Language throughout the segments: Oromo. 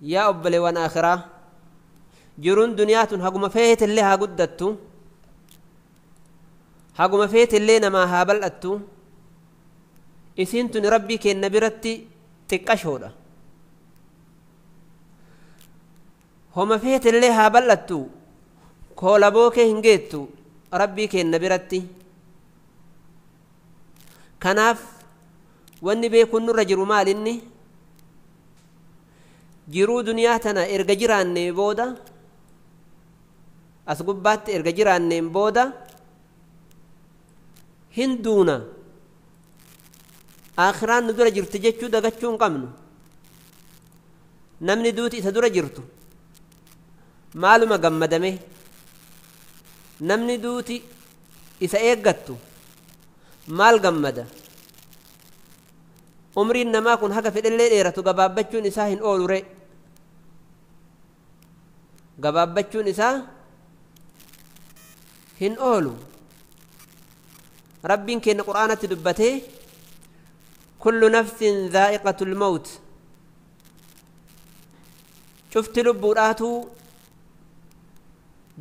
Yaa obboleewwan aakhiraa, jiruun duniyaa tun haguma feetillee haa guddattu, haguma feetillee namaa haa bal'attu, isiin tun Rabbii keenna biratti xiqqashoodha. Homa feetillee haa bal'attu, koolaboo kee hin geettu Rabbii keenna biratti. Kanaaf wanni beekuun nurra jiru maal inni? Jiruu duniyaa tana erga jiraannee booda, as gubbaatti erga jiraanneen booda hin duuna, aakhiraan nu dura jirti jechuu dagachuu hin qabnu. Namni duuti isa dura jirtu maaluma gammadame? Namni duuti isa eeggattu maal gammada? Umriin namaa kun haga fedhellee dheeratu gabaabbachuun isaa hin oolu re, gabaabbachuun isaa hin oolu. Rabbiin keenya Qur'aanatti dubbatee, kullu nafsin dhaa'iqatul mawt, cufti lubbuudhaatu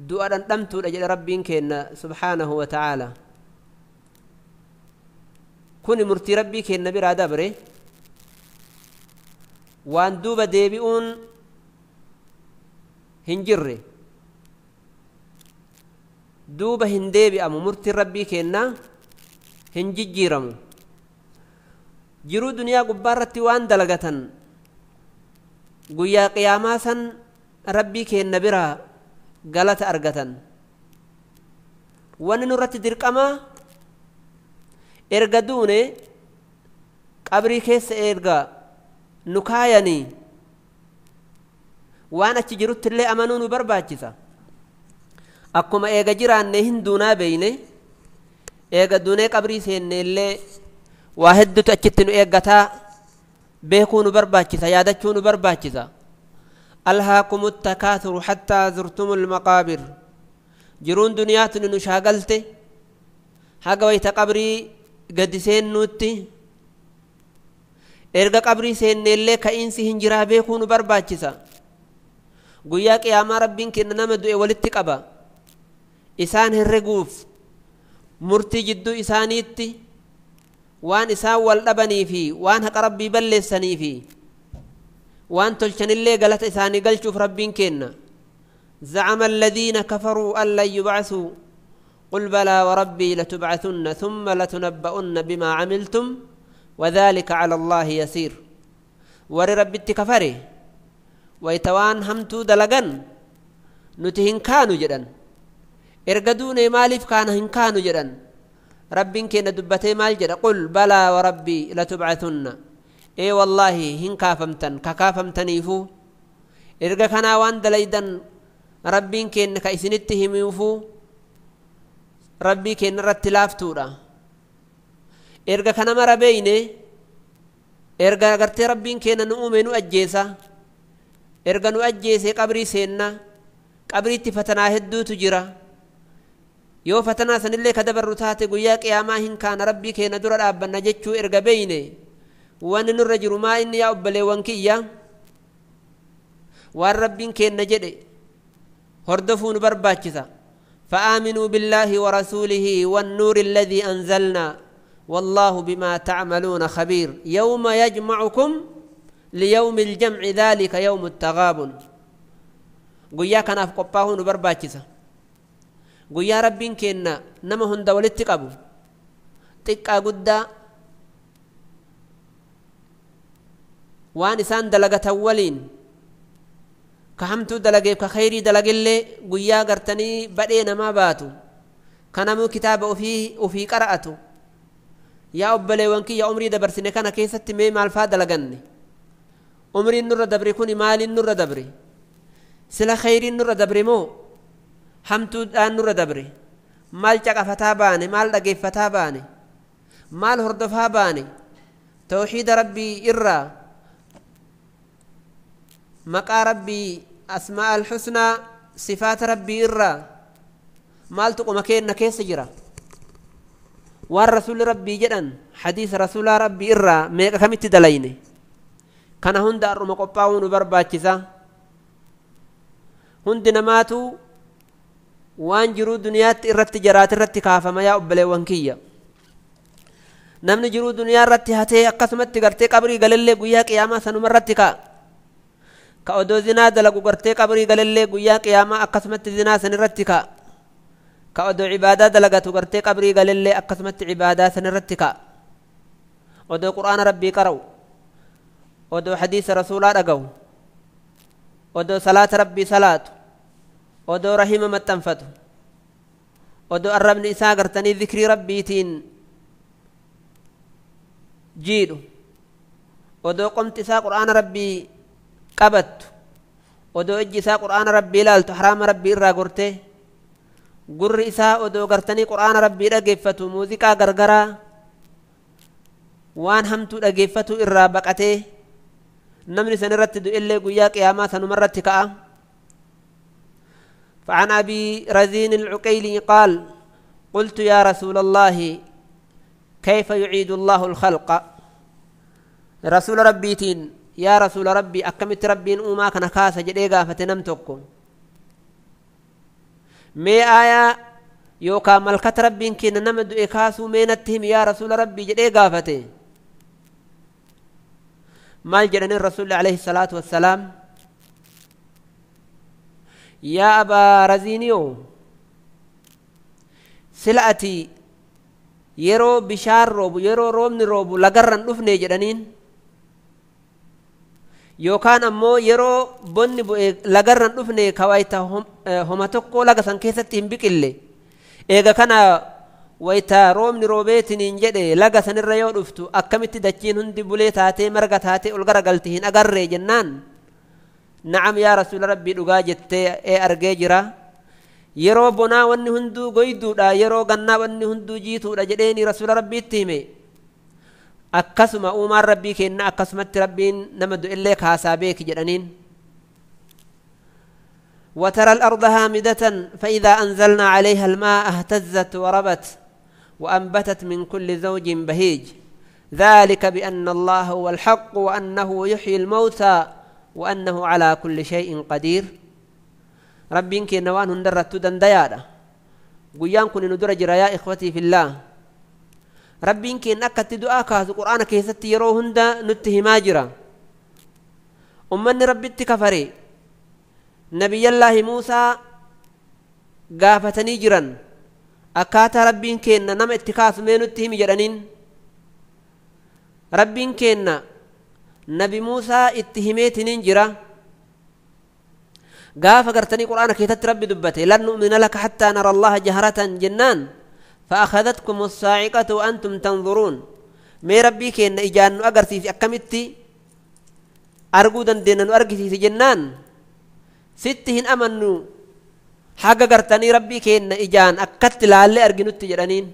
du'a dhandhamtuudha jedhe Rabbiin keenya subhaanahu wa ta'aala. Kuni murtii Rabbii keenya biraa dabre, waan duuba deebi'uun hin jirre, duuba hin deebi'amu. Murtiin Rabbii keenna hin jijjiiramu. Jiruu duniyaa gubbaa irratti waan dalagatan guyyaa qiyaamaa san Rabbii keenna biraa galata argatan. Wanni nurratti dirqamaa, erga duune qabrii keessa erga nu kaayanii waan achi jirutti illee amanuu nu barbaachisa. Akkuma eega jiraanne hin duunaa beeyne, eega duunee qabrii seenne illee waa hedduutu achitti nu eeggataa beekuu nu barbaachisa, yaadachuu nu barbaachisa. Alhaakumu takaasuru hattaa zurtumul maqaabir. Jiruun duniyaa tuni nu shaagalte haga wayta qabrii gadi seennuutti. Erga qabrii seenne illee ka'iinsi hin jiraa beekuu nu barbaachisa. Guyyaa qiyaamaa Rabbiin kenna nama du'e walitti qaba, isaan herreguuf, murtii jidduu isaaniitti waan isaan wal dhabanii fi waan haqa Rabbii balleessanii fi waan tolchanillee galata isaanii galchuuf Rabbiin kenna. زعم الذين كفروا أن لن يبعثوا قل بلى وربي لتبعثن ثم لتنبؤن بما عملتم وذلك على الله يسير. ور ربي كفره ويتوان همتو دلغن نتهن كانوا جدن erga duune maaliif kaana hin kaanu jedhan. Rabbiin keenya dubbatee maal jedha? Qul balaa warabbii latubcatunna, ee wallaahi hin kaafamtan, ka kaafamtaniifuu erga kanaa waan dalaydan Rabbiin keenya ka isinitti himuufuu Rabbii keenya irratti laaftuudha. Erga kana mara beeyne, erga agartee Rabbiin keenya nu uume nu ajjeesa, erga nu ajjeese qabrii seenna, qabriitti fatanaa hedduutu jira. Yoo fatanaa sanillee ka dabarru taate guyyaa qiyaamaa hin kaana, Rabbii keenya dura dhaabbanna jechuu erga beeyne, wanni nurra jiru maa inni? Yaa obboleewwan kiyya, waan Rabbiin keenya jedhe hordofuu nu barbaachisa. فآمنوا بالله ورسوله والنور الذي أنزلنا والله بما تعملون خبير. يوم يجمعكم ليوم الجمع ذلك يوم التغابن. guyyaa kanaaf qophaa'uu nu barbaachisa. Guyyaa Rabbiin kenna nama hunda walitti qabu, xiqqaa guddaa, waan isaan dalagatan waliin, ka hamtuu dalageef ka khayrii dalagillee, guyyaa gartanii badhee namaa baatu, ka namuu kitaaba ofii qara'atu. Yaa obboleewwan kiyya, umrii dabarsine kana keessatti mee maal faa dalaganne? Umriin nurra dabre kuni maaliin nurra dabre? Sila khayriin nurra dabre moo hamtuudhaan nurra dabre? Maal caqafataa baane? Maal dhageeffataa baane? Maal hordofaa baane? Tawxiida Rabbii irraa, maqaa Rabbii asmaa alxusnaa, sifaata Rabbii irraa maaltu qoma keenna keessa jira? Waan Rasuulli Rabbii jedhan, hadiisa Rasuulaa Rabbii irraa meeqa kamitti dalayne? Kana hunda arruma qophaa'uu nu barbaachisa. Hundi namaatu waan jiruu duniyaatti irratti jiraate irratti kaafama. Yaa obboleewwan kiyya, namni jiruu duniyaa irratti hatee akkasumatti gartee qabrii galallee guyyaa qiyaamaa sanuma irratti ka'a. Ka odoo zinaa dalagu gartee qabrii galallee guyyaa qiyaamaa akkasumatti zinaa san irratti ka'a. Ka odoo cibaadaa dalagatu gartee qabrii galallee akkasumatti cibaadaa san irratti ka'a. Odoo qur'aana rabbii qara'u, odoo hadiisa rasuulaa dhaga'u, odoo salaata rabbii salaatu, odoo rahima maxxanfatu, odoo arrabni isaa gartanii zikrii rabbiitiin jiidhu, odoo qomti isaa qur'aana rabbii qabattu, odoo ijji isaa qur'aana rabbii ilaaltu haraama rabbii irraa gortee, gurri isaa odoo gartanii qur'aana rabbii dhageeffatu muuziqaa gargaraa waan hamtuu dhageeffatu irraa baqatee, namni san irratti du'ellee guyyaa qiyaamaa sanuma irratti ka'a. فعن أبي رزين العقيلي قال: قلت يا رسول الله، كيف يعيد الله الخلق؟ رسول ربيتين يا رسول ربي، أكمت ربين أوما كان كاسا جديغا فتنمتكم مي آية يوكا ملكة ربين كين نمد إكاسو مينتهم يا رسول ربي جديغا فتي. مال جدن الرسول عليه الصلاة والسلام: يا أبا رزينيو، سلأتي yeroo bishaan roobu, yeroo roobni roobu lagarran dhufne jedhaniin, yookaan ammoo yeroo bonni bu'e lagarran dhufne, ka wayta homa tokko laga san keessatti hin biqille. Eega kana wayta roobni roobeetiniin jedhe laga sanirra yoo dhuftu akkamitti dachiin hundi bulee taatee marga taatee ol garagalti hin agarree jennaan, na'am yaa rasuula rabbii, dhugaa jettee, ee argee jira. Yeroo bonaa wanni hunduu goyduudha, yeroo gannaa wanni hunduu jiituudha jedheeni rasuula rabbiitti hime. Akkasuma uumaan rabbii kenna, akkasumatti rabbiin nama du'ellee kaasaa beeki jedhaniin. وترى الأرض هامدة فإذا أنزلنا عليها الماء اهتزت وربت وأنبتت من كل زوج بهيج، ذلك بأن الله هو الحق وأنه يحيي الموتى وأنه على كل شيء قدير. ربين كي نوان هندرت دنديادا قيان كن ندر جرا. يا إخوتي في الله، ربين كي نكت دعاء كاس قرآن كيست يرو هندا نته ماجرا. أمني ربي كفري نبي الله موسى قافتني جرا أكاتا ربين كي نم اتكاس مين نتهم جرانين. ربين كي نبي موسى اتهميتنين جرا gaafa gartanii qur'aana keessatti rabbi dubbate: لن نؤمن لك حتى نرى الله جهرة jennaan، فأخذتكم الصاعقة وأنتم تنظرون. Mee rabbii keenya ijaan nu agarsiisi, akkamitti arguu dandeenya, nu argisiisi jennaan, sitti hin amannu haga gartanii rabbii keenya ijaan akkatti laallee arginutti jedhaniin.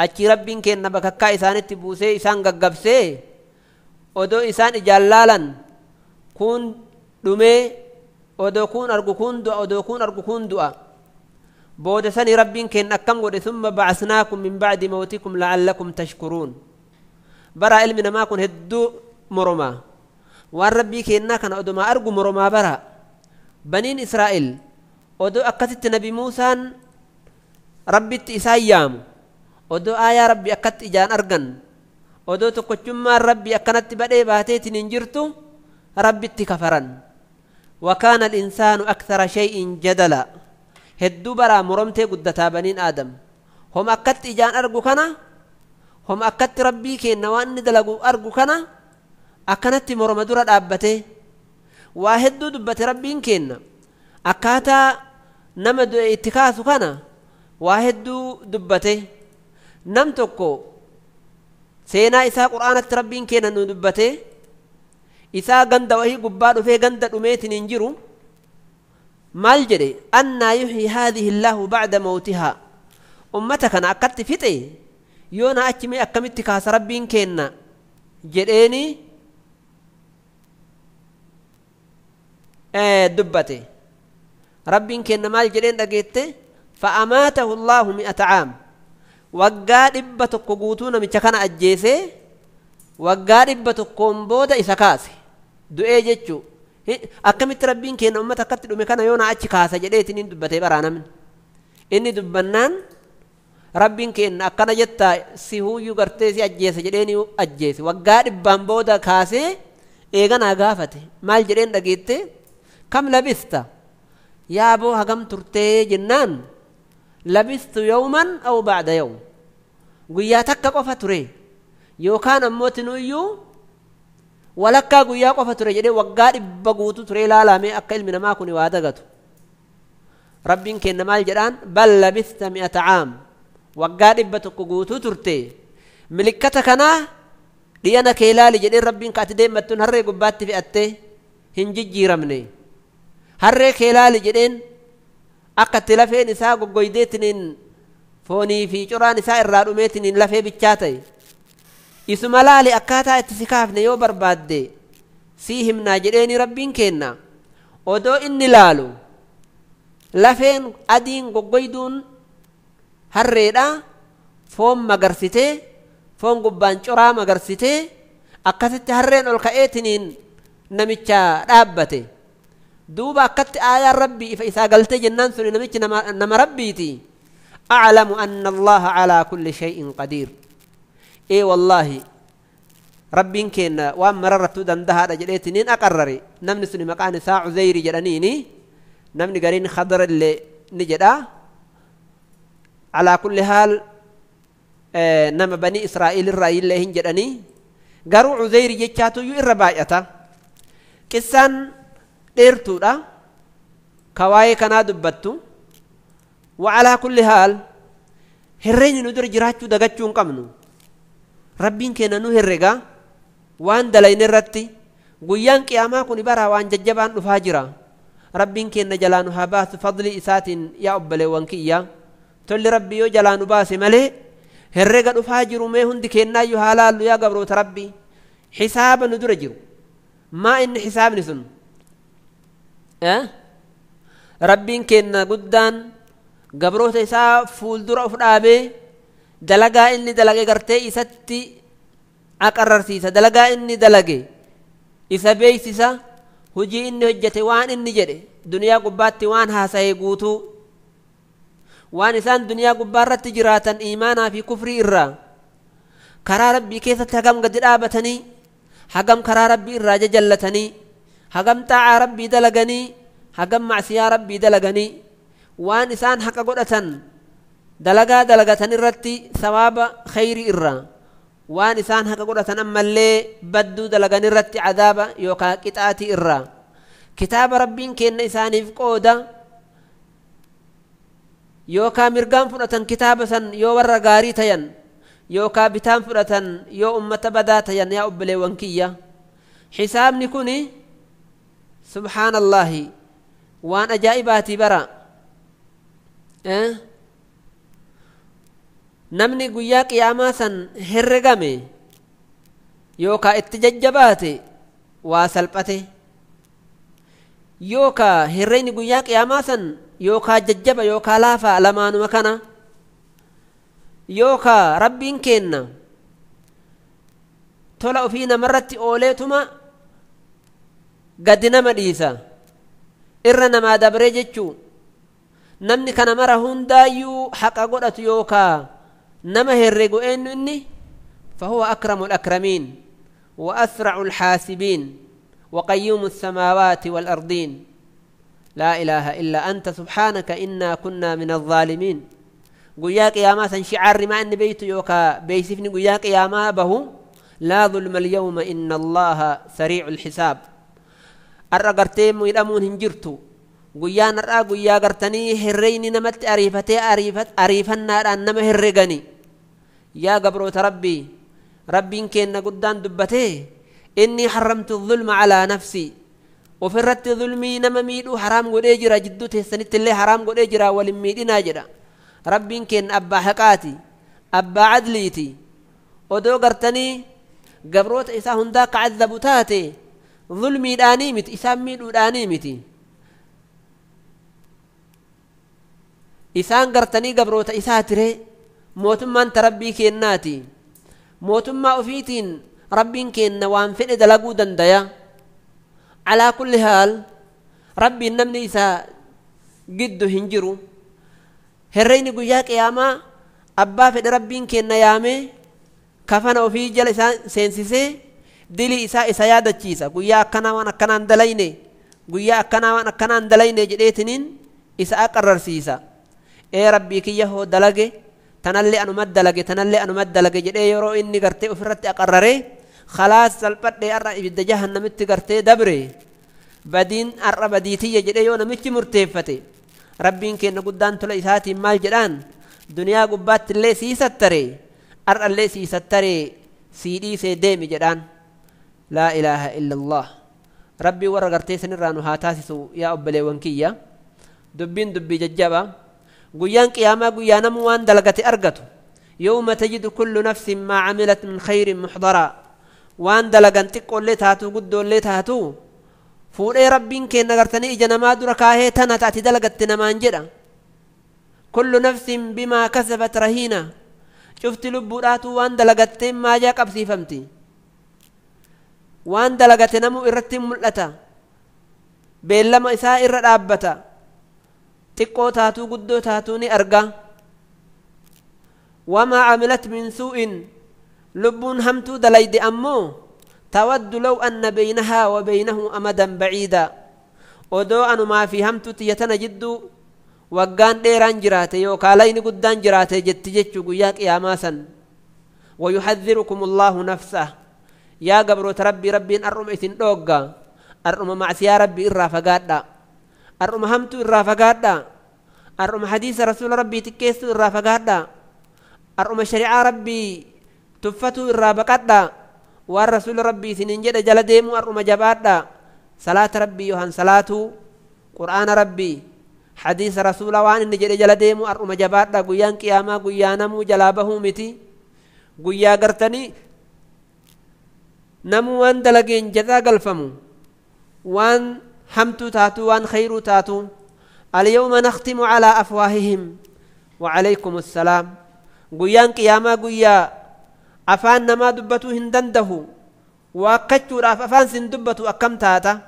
Achi rabbiin keenya bakakkaa isaanitti buusee isaan gaggabsee, odoo isaan ijaan laalan kun dhumee, odoo kun argu kun du'a, odoo kun argu kun du'a. Booda sanii rabbiin keenya akkam godhe? ثم بعثناكم من بعد موتكم لعلكم تشكرون. Bara ilmi namaa kun hedduu moromaa waan rabbii keenyaa kana odomaa argu moromaa. Bara baniin Israa'el odoo akkasitti nabi Muusaan rabbitti isaan yaamu, odoo aayaa rabbi akkatti ijaan argan, odoo tokkochummaan rabbi akkanatti badhee baateetiin hin jirtu, rabbitti kafaran. وكان الإنسان أكثر شيء جدلا. Hedduu baraa moromtee guddataa baniin aadam. Hom akkatti ijaan argu kana, hom akkatti rabbii keenna waan inni dalagu argu kana, akkanatti moroma dura dhaabbate. Waa hedduu dubbate rabbiin keenna akkaataa nama du'e itti kaasu kana, waa hedduu dubbate. Nam tokko seenaa isaa qur'aanatti rabbiin keenna nu dubbate. Isaa ganda wahii gubbaa dhufee ganda dhumeetiin hin jiru maal jedhe? أنى يحيي هذه الله بعد موتها. Ummata kana akkatti fixe yoona achi mee akkamitti kaasa rabbiin keenna jedheeni dubbate. Rabbiin keenna maal jedheen dhageette? فأماته الله 100 عام. Waggaa 100 guutuu namicha kana ajjeesee. Waggaa 100 booda isa kaase du'ee jechuu akkamitti rabbiin keenya ummata akkatti dhume kana yoona achi kaasa jedheetiin hin dubbatee baraa namni inni dubbannaan rabbiin keenya akkana jettaa si huyyuu gartee si ajjeese jedheeni ajjeese waggaa 100 booda kaasee eeganaa gaafate maal jedheen dhageette kam labista yaaboo hagam turtee jennaan labistu yawman aw ba'da yawm guyyaa takka qofa ture yookaan ammoo tinuyyuu walakkaa guyyaa qofa ture jedhee waggaa 100 guutuu ture ilaalamee akka ilmi namaa kun waa dagatu rabbiin kenna maal jedhaan bal labista 100 caam waggaa 100 guutuu turte milikkata kanaa dhiyana kee ilaali jedhee rabbiin ka ati deemmattuun harree gubbaatti fe'attee hin jijjiiramne harree kee ilaali jedheen akka itti lafeen isaa goggoydeetiniin foonii fi coraan isaa irraa dhumeetiniin lafee bichaa ta'e isuma laali akkaataa itti si kaafne yoo barbaadde sii himnaa jedheeni rabbiin kenna odoo inni laalu lafeen adiin goggoyduun harreedha foon magarsitee foon gubbaan coraa magarsitee akkasitti harreen ol ka'eetiniin namicha dhaabbate duuba akkatti aayaan rabbii ifa isaa galtee jennaan suni namichi nama rabbiiti aclamu anna allaha calaa kulli shay'in qadiir ee wallaahi rabbiin kenna waan mararrattuu dandahaadha jedheetiniin aqarrare namni suni maqaan isaa Cuzeyri jedhaniini namni gariin Khadar illee ni jedha alaa kulli haal nama banii Israa'iil irraa illee hin jedhanii garuu Cuzeyri jechaatuyyuu irra baay'ata qissaan dheertuudha ka waa'ee kanaa dubbattu wa alaa kulli haal herreenyi nu dura jiraachuu dagachuu hin qabnu rabbiin keenya nu herrega waan dalayne irratti guyyaan qiyaamaa kun bara waan jajjabaan dhufaa jira rabbiin keenya jalaa nu haa baasu fadlii isaatiin yaa obboleewwan kiyya tolli rabbi yoo jalaa nu baase malee herrega dhufaa jiru mee hundi kennaayyuu haa laallu yaa gabroota rabbi hisaaba nu dura jiru maa inni hisaabni sun rabbiin keenya guddaan gabroota isaa fuuldura of dhaabee dalagaa inni dalage gartee isatti aqarrarsiisa dalagaa inni dalage isa beeksisa hojii inni hojjete waan inni jedhe duniyaa gubbaatti waan haasa'e guutuu waan isaan duniyaa gubbaarratti jiraatan iimaanaa fi kufrii irraa karaa rabbii keessatti hagam gadi dhaabatanii hagam karaa rabbii irraa jajallatanii hagam xaa'aa rabbii dalaganii hagam macsiyaa rabbii dalaganii waan isaan haqa godhatan dalagaa dalagatan irratti sawaaba khayrii irraa waan isaan haqa godhatan ammallee badduu dalagan irratti cadaaba yookaa qixaatii irraa kitaaba rabbiin kenna isaaniif qooda yookaa mirgaan fudhatan kitaaba san yoo warra gaarii tayan yookaa bitaan fudhatan yoo ummata badaa tayan yaa obboleewwan kiyya xisaabni kuni subhaanallaahi waan ajaa'ibaatii bara namni guyyaa qiyaamaa san herregame yookaa itti jajjabaate waa salphate yookaa herregni guyyaa qiyaamaa san yookaa jajjaba yookaa laafaa lamaanuma kana yookaa rabbiin kenna tola ofii namarratti ooleetuma gadi nama dhiisa irra namaa dabree jechuu namni kana mara hundaayyuu haqa godhatu yookaa nama herregu eenyu inni fahuwa akramu alakramiin wa asracu alxaasibiin wa qayyuumu alsamaawaati waalardiin laa ilaaha illaa anta subxaanaka innaa kunnaa min alzaalimiin guyyaa qiyaamaa san shicaarri maa inni beeytu yookaa beeysifni guyyaa qiyaamaa bahu laa zulma alyawma inna allaha sariicu alxisaab har'a gartee miidhamuun hin jirtu guyyaan har'aa guyyaa gartanii herreyni namatti ariifatee ariifannaadhaan nama herregani yaa gabroota rabbii rabbiin keenna guddaan dubbatee inni haramtu zulma calaa nafsi ofirratti zulmii nama miidhuu haraam godhee jira jidduu teessanitti illee haraam godhee jira walin miidhinaa jedha rabbiin keenna abbaa haqaati abbaa cadliiti odoo gartanii gabroota isaa hundaa ka cadabu taate zulmiidhaanii miti isaan miidhuudhaanii miti isaan gartanii gabroota isaa tire mootummaan ta rabbii kennaati mootummaa ofiitiin Rabbiin keenna waan fedhe dalaguu dandaya. Alaa kulli haal Rabbiin namni isaa giddu hin jiru. Herreyni guyyaa qiyaamaa abbaa fedhe Rabbiin keenna yaamee kafana ofii jala isaa seensisee dilii isaa isa yaadachiisa. Guyyaa akkanaa waan akkanaan dalayne, guyyaa akkanaa waan akkanaan dalayne jedheetiniin isa aqarrarsiisa. Ee Rabbii kiyya hoo dalage, tanallee anuma dalage, tanallee anuma dalage jedhee yeroo inni gartee ofirratti aqarraree khalaas salphadhee har'a ibidda jahannamitti gartee dabre badiin har'a badiitiyya jedhee yoo namichi murteeffate Rabbiin keenna guddaan tola isaatiin maal jedhaan? Duniyaa gubbaatti illee sii sattaree, har'allee sii sattaree, sii dhiisee deemi jedhaan. Laa ilaaha illallah. Rabbii warra gartee sanirraa nu haa taasisu. Yaa obboleewwan kiyya, dubbiin dubbii jajjaba. Guyyaan qiyaamaa guyyaa namuu waan dalagate argatu. Yawma tajidu kullu nafsin maa camilat min khayrin muxdaraa. Waan dalagan xiqqoollee taatu guddoollee taatu fuudhee Rabbiin keenna gartanii ija namaa dura kaahee tana taati dalagatte namaan jedha. Kullu nafsin bimaa kasabat rahiina. Cufti lubbuudhaatu waan dalagatteen maajaa qabsiifamti. Waan dalagate namuu irratti mul'ata, beellama isaa irra dhaabbata. Xiqqoo taatuu guddoo taatuu ni arga. Wamaa camilat min suu'in, lubbuun hamtuu dalayde ammoo tawaddu law anna baynahaa wa baynahu amadan baciida. Odoo anumaa fi hamtuu tiyya tana jidduu waggaan dheeraan jiraate yookaa layni guddaan jiraate jetti jechuu guyyaa qiyaamaa san. ويحذركم الله نفسه. يا قبروت ربي ربي أرم إثن دوغا، أرم معسيا ربي إرى فقادا، أرم همتو إرى فقادا، أرم حديث رسول ربي تكيسو إرى فقادا، أرم شريعة ربي تفتو إرى بقادا، والرسول ربي سننجد جل ديمو أرم جبادا. صلاة ربي يوهن صلاة قرآن ربي حديث رسول وان نجد جل ديمو أرم جبادا. قيان قياما قيانمو جلابه متي guyyaa gartanii namuu waan dalageen jazaa galfamu, waan hamtuu taatu waan khayruu taatu. Alyawma nakhtimu calaa afwaahihim wa calaykum assalaam. Guyyaan qiyaamaa guyyaa afaan namaa dubbatuu hin dandahu. Waakkachuudhaaf afaan sin dubbatu akkam taata?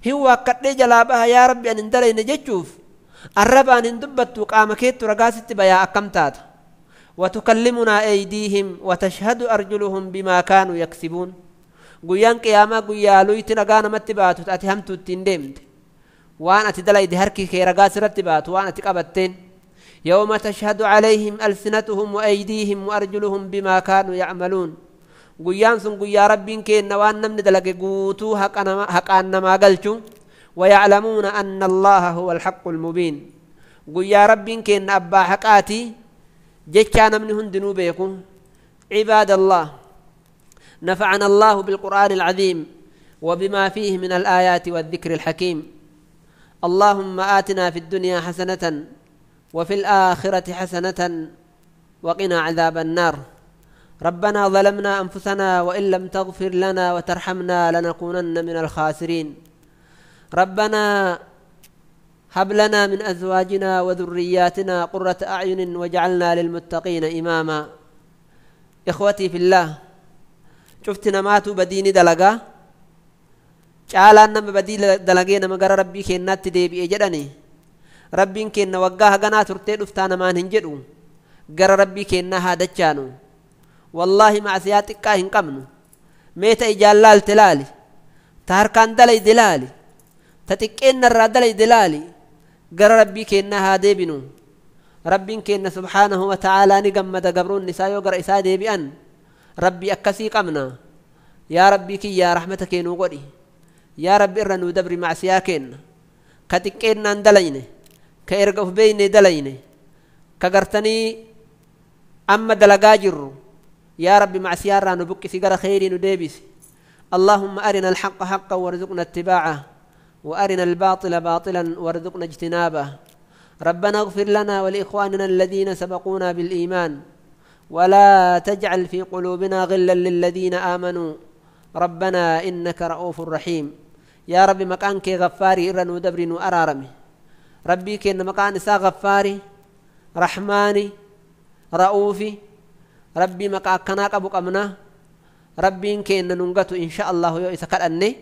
Hin waakkadhee jalaa baha yaa Rabbi an hin dalayne jechuuf arrabaan hin dubbattu, qaama keettu ragaa sitti bayaa akkam taata? وتكلمنا أيديهم وتشهد أرجلهم بما كانوا يكسبون. قيان قياما قيا لويت رقانا متباتو تأتي همتو التندمت وأنا تدلي دهركي كي رقا سرتبات وأنا تقبتين. يوم تشهد عليهم ألسنتهم وأيديهم وأرجلهم بما كانوا يعملون. قيان سن قيا ربين كي نوان نمن دلق قوتو حق أن ما قلتو. ويعلمون أن الله هو الحق المبين. قيا ربين كي أبا حقاتي جتشا نمن هندنو بيكم. عباد الله، نفعنا الله بالقرآن العظيم وبما فيه من الآيات والذكر الحكيم. اللهم آتنا في الدنيا حسنة وفي الآخرة حسنة وقنا عذاب النار. ربنا ظلمنا أنفسنا وإن لم تغفر لنا وترحمنا لنكونن من الخاسرين. ربنا هب لنا من أزواجنا وذرياتنا قرة أعين واجعلنا للمتقين إماما. إخوتي في الله، شفت نماتو بديني دلقا caalaan nama badii dalagee nama gara Rabbii keennaatti deebi'e jedhani. Rabbiin keenna waggaa haganaa turtee dhuftaa namaan hin jedhu. Gara Rabbii keennaa haa dachaanu. Wallaahi macsiyaa xiqqaa hin qabnu. Mee ta ijaan laalte laali, ta harkaan dalayde laali, ta xiqqeennarraa dalayde laali. Gara Rabbii keennaa haa deebinu. Rabbiin keenna subhaanahu wa ta'aalaa ni gammada gabroonni isaa yoo gara isaa deebi'an. Rabbii akkasii qabna. Yaa Rabbii kiyyaa rahmata kee nuu godhi. Yaa Rabbi irra nuu dabri macsiyaa keenna ka xiqqeennaan dalayne, ka erga uf beeyne dalayne, ka gartanii amma dalagaa jirru. Yaa Rabbi macsiyaa irraa nu buqqisi, gara kheyrii nu deebisi. اللهم أرنا الحق حقا وارزقنا اتباعه، وأرنا الباطل باطلا وارزقنا اجتنابه. ربنا اغفر لنا ولإخواننا الذين سبقونا بالإيمان، ولا تجعل في قلوبنا غلا للذين آمنوا، ربنا إنك رؤوف رحيم. يا ربي مكانك غفاري إرن ودبر وأرارمي. ربي كإن مكان إسا غفاري رحماني رؤوفي. ربي مكانك أبوك أمنا. Rabbiin keenna nun gatu insha Allahu yoo isa kadhanne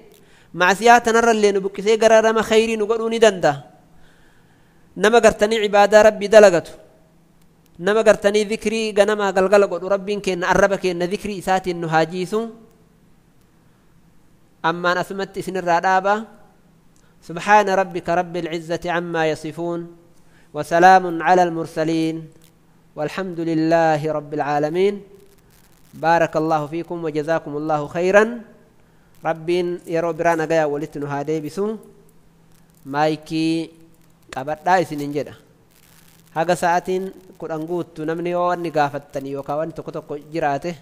macsiyaa tanarrallee nu buqqisee gara nama khayrii nu godhuu ni danda'a. Nama gartanii cibaadaa Rabbii dalagatu, nama gartanii dhikrii ganamaa galgala godhu, Rabbiin keenna arraba keenna dhikrii isaatiin nu haajiisu. Ammaan asumatti isinirraa dhaaba. سبحان ربك رب العزة عما يصفون وسلام على المرسلين والحمد لله رب العالمين. بارك الله فيكم وجزاكم الله خيرا. ربين يرو برانا قيا ولتنو هادي بسو مايكي qabadhaa isinin jedha. Haga sa'aatiin 10 guuttu namni yoo wanni gaafattanii yookaan wanni tokko tokko jiraate.